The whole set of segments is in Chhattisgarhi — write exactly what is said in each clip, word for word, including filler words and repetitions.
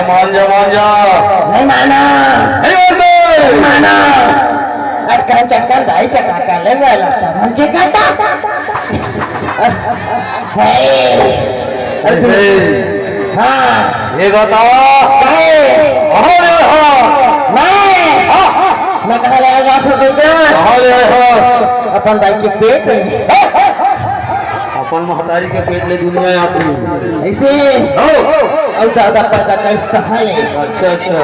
मान जा, मान जा। नहीं माना। नहीं मानते। नहीं माना। अटकन चटकन दाई चटाका ले गया, लगता मन के काटा। हे। अरे, हाँ। ये बताओ। काहे? कहाँ ले हो? मैं। हाँ। मैं कहाँ ले आया था तुझे? कहाँ ले आए हो? अपन दाई के पेट में। अपन महतारी के पेट ले दुनिया आती। ऐसे? हो। अउ दादा पैदा करिस तहाँ ले। अच्छा, अच्छा।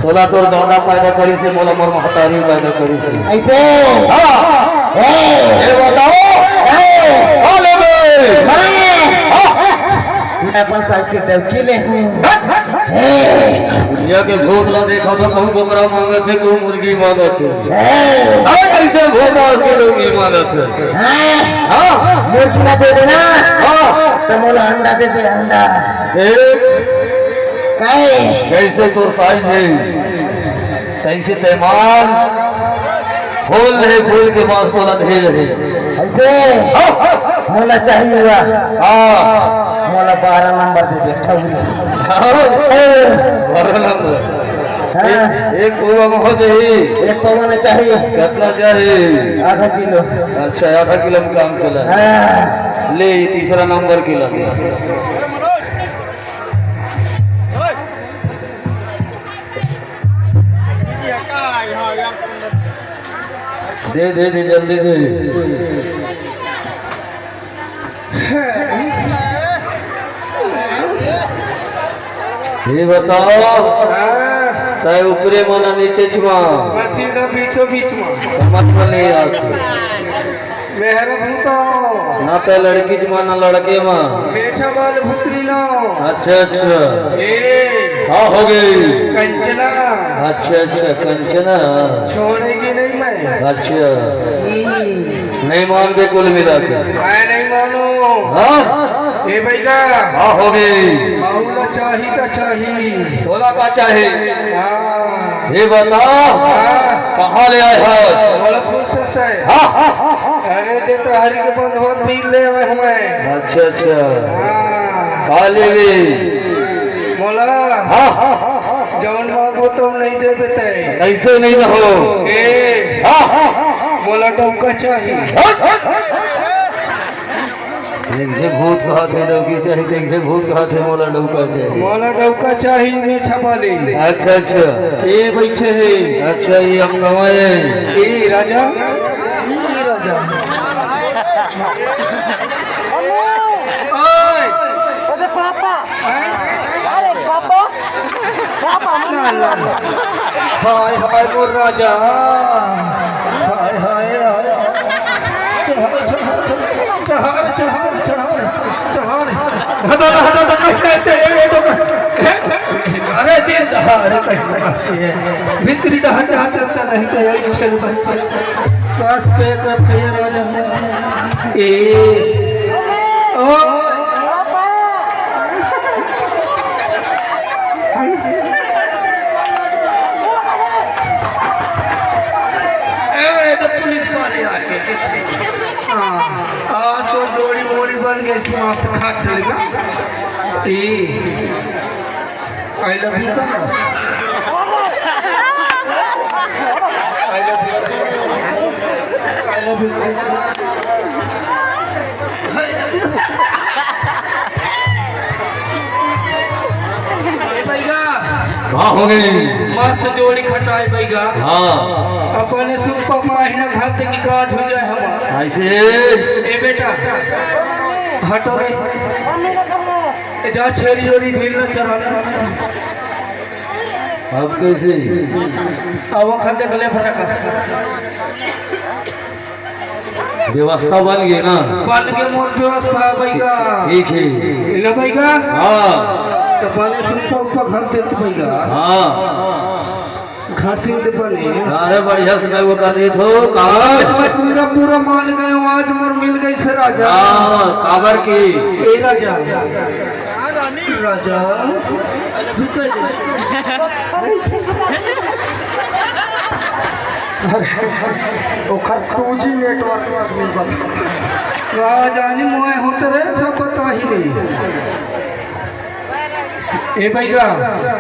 तोला तोर दादा पैदा करिस हे, मोला मोर महतारी पैदा करिस हे। ऐसे? हाँ। ए। ये बताओ। ए। कहाँ ले गए? मैं। हाँ। मैं अपन सास के डौकी ले हूँ। हे। दुनिया के भूत ला देखा तो कहूँ बोकरा मांगत हे, कहूँ मुर्गी मांगत हे। हे। अरे कैसे भूत आज के डौकी मांगत हे? हाँ। हाँ। मुर्गी ला दे देना। हाँ। तो मोला अंडा दे दे, अंडा। ए, काहे? जैसे तोर साइज हे, तैसे तैमान। फूल हे, फूल के पास तोला ढेर हे। ऐसे? हाँ। मोला चाहिए हुआ। हाँ। मोला बारह नंबर दे दे, ठौरी। हाँ। बारह नंबर। हाँ। एक, एक पौवा में हो जाही। एक पौवा में चाहिए। कितना चाहिए? आधा किलो। अच्छा, आधा किलो में काम चला। हाँ। ले, ये तीसरा नंबर के ला। दे, दे, दे, जल्दी दे। ये बताओ, हाँ। तय ऊपरे माना नीचे छुआ। मैं सीधा बीचों बीच में। समझ में नहीं आती। मेहर भूतो। ना तो लड़की मा, ना लड़के मा। मेछा बाल भुतरी लो। अच्छा, अच्छा। ए। हाँ, हो गई। कंचना। अच्छा, अच्छा, कंचना। छोड़ेगी नहीं मैं। अच्छा। हम्म। नहीं मानते कुल मिला के। मैं नहीं मानू। हाँ? ए भैया। हाँ, हो गई। बाबूला चाही का चाही। बोला का चाही? हाँ। ये बता, हाँ। कहाँ ले आए हस? बड़ा खुश है। हाँ, हाँ, हाँ, हाँ। अरे, जे तो हरि के बंधवा बीज ले आए हमें। अच्छा, अच्छा। हाँ। का लेबे? मोला। हाँ, हाँ, हाँ, हाँ। जवन मांगो तो नहीं दे देते। कैसे नहीं हो? ए। हाँ, हाँ, हाँ, हाँ। मोला डौका चाहिए। हाँ, हाँ, हाँ। एक से भूत कहा थे डौकी चाही, एक से भूत कहा थे मोला डौका चाही। मोला डौका चाही, मेछा वाली। अच्छा, अच्छा। ये बैठे हे। अच्छा, ये हम गंवाए। ए राजा। ए राजा। ओए। अरे पापा। हैं? अरे पापा। पापा, ना, ना, ना। हाय, हाय, मोर राजा। हाय, हाय, हाय। चढ़ा, चढ़ा, चढ़ा, चढ़ा, चढ़ा, चढ़ा। हटा, हटा, हटा, कहीं नहीं, ए, ए, ए, अरे, दे, अरे, कहीं नहीं, भीतरी डहर जाते तो नहीं तो यही छेड़ भाई। बस, पे कर, भैया, राजा। ए, ओ। ए, तो पुलिस वाले आ गए। हाँ, आज तो जोड़ी वोड़ी बन गई, मस्त खा चलेगा। ए, I love you, कहा? I love you, I love you। ए भैया। का हो गई? मस्त जोड़ी खटाए भैया। हाँ। अपने सुन पापा ही ना घर से की काट हो जाए हम। ऐसे? ए बेटा, हटो रे। ए जा छेरी जोड़ी ढील ना चढ़ा। अब कैसे? अब वो खा देख ले फटका। व्यवस्था बन गई ना? बन के मोर व्यवस्था भैया। ठीक है। ले भैया। हाँ। तो बने सुन पापा घर देत भैया। हाँ। घसीट बने। अरे बढ़िया से मैं वो कर देत हो, कहाँ? मैं पूरा, पूरा मान गए हूँ, आज मोर मिल गई से राजा। हाँ, काबर की? ए राजा। राजा। अरे, ओकर टू जी नेटवर्क नहीं बन। राजा नहीं मोए होते रहे, सब पता ही नहीं। ए भैया,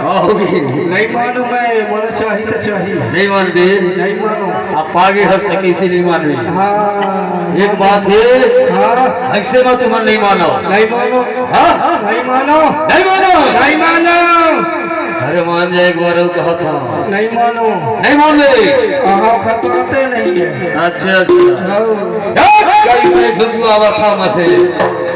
का होगे? नहीं मानो मैं, मोला चाही तो चाही। नहीं मानबे? नहीं मानो। अब पागे हस त कइसे नहीं मानबे? हाँ। एक बात हे, हाँ। अइसे मत तुमन नहीं मानो। नहीं मानो। हाँ? नहीं मानो। नहीं मानो? नहीं मानो। अरे मान जा, एक बार अउ कहत हँव। नहीं मानो। नहीं मानबे? कहाँ खतराते नहीं है। अच्छा, अच्छा। हाँ। हट, कहीं से झुकू आवा था मथे।